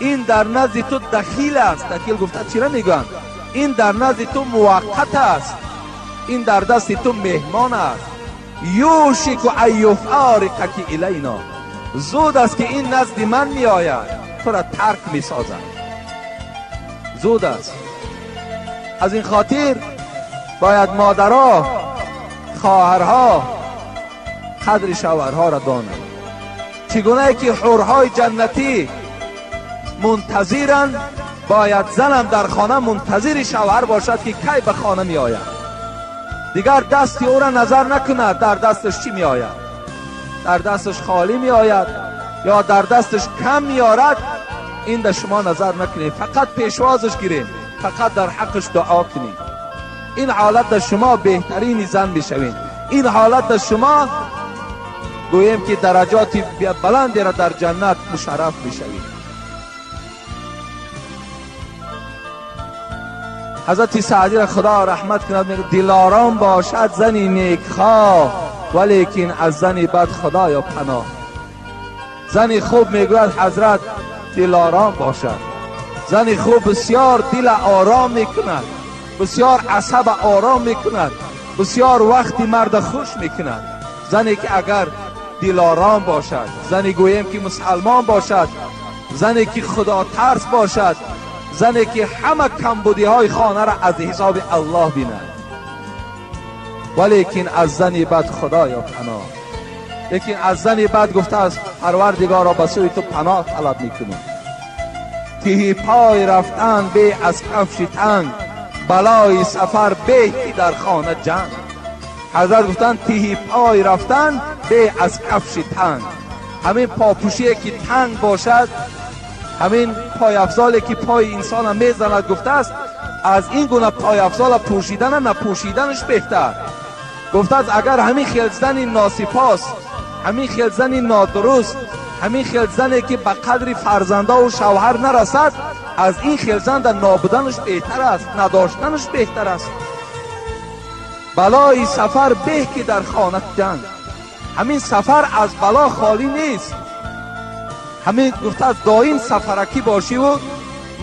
Ин дар назди ту дахил аст. Дахил гуфта чира мегӯянд? Ин дар назди ту муваққат аст, ин дар дасти ту меҳмон аст. Юшику ан юфориқаки илайно, зуд аст ки ин назди ман меояд, тура тарк месозад, зуд аст. Аз ин хотир бояд модаро, хоҳарҳо қадри шавҳарҳоро донанд. Чӣ гунае ки ҳурҳои ҷаннатӣ мунтазиранд, бояд занам дар хона мунтазири шавҳар бошад, ки кай ба хона меояд. Дигар дасти ӯро назар накунад, дар дасташ чӣ меояд, дар дасташ холӣ меояд ё дар дасташ кам меорад, ин да шумо назар накунед, фақат пешвозаш гиред, фақат дар ҳаққаш дуо кунед. Ин ҳолат дар шумо беҳтарини зан мешавед. Ин ҳолат дар шумо гӯем ки дараҷоти баландеро дар ҷаннат мушарраф мешавед. Ҳазрати Саъдиро Худо раҳмат кунад, мегӯяд: дилором бошад зани некхоҳ, валекин аз зани бад Худоё паноҳ. Зани хуб, мегӯяд ҳазрат, дилором бошад. Зани хуб бисёр дила ором мекунад, бисёр асаба ором мекунад, бисёр вақти марда хуш мекунад. Зане ки агар дилором бошад, зане гӯем ки мусалмон бошад, зане ки худотарс бошад, зане ки ҳама камбудиҳои хонаро аз ҳисоби Аллоҳ бинад. Валекин аз зани бад Худоё паноҳ. Лекин аз зани бад, гуфтааст, Парвардигоро, ба сӯи ту паноҳ талаб мекунем. Тиҳи пой рафтан бе аз кафши танг, балои сафар беҳ ки дар хона ҷанг. Ҳазрат гуфтанд: тиҳи пой рафтан бе аз кафши танг. Ҳамин попӯшие ки танг бошад, ҳамин пойафзоле ки пои инсона мезанад, гуфтааст, аз ин гуна пойафзола пӯшидана напӯшиданаш беҳтар. Гуфтааст, агар ҳамин хел зани носипос, ҳамин хел зани нодуруст, ҳамин хел зане ки ба қадри фарзандову шавҳар нарасад, аз ин хел зан дар нобуданаш беҳтар аст, надоштанаш беҳтар аст. Балои сафар беҳ ки дар хона ҷанг. Ҳамин сафар аз бало холӣ нест. Ҳамин, гуфтааст, доим сафаракӣ бошиву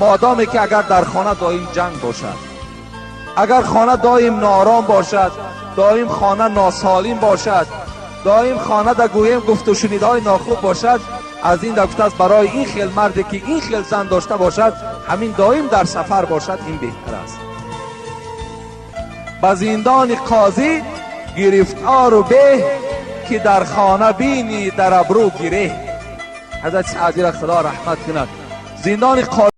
модоме ки агар дар хона доим ҷанг бошад, агар хона доим ноором бошад, доим хона носолим бошад, доим хона да гӯем гуфтушунидҳои нохуб бошад, аз ин да, гуфтааст, барои ин хел марде ки ин хел зан дошта бошад, ҳамин доим дар сафар бошад, ин беҳтар аст. Ба зиндони қозӣ гирифтору беҳ ки дар хона бинӣ дар абрӯ гиреҳ. Ҳазрати Саъдиро Худо раҳмат кунад. Зиндони қозӣ.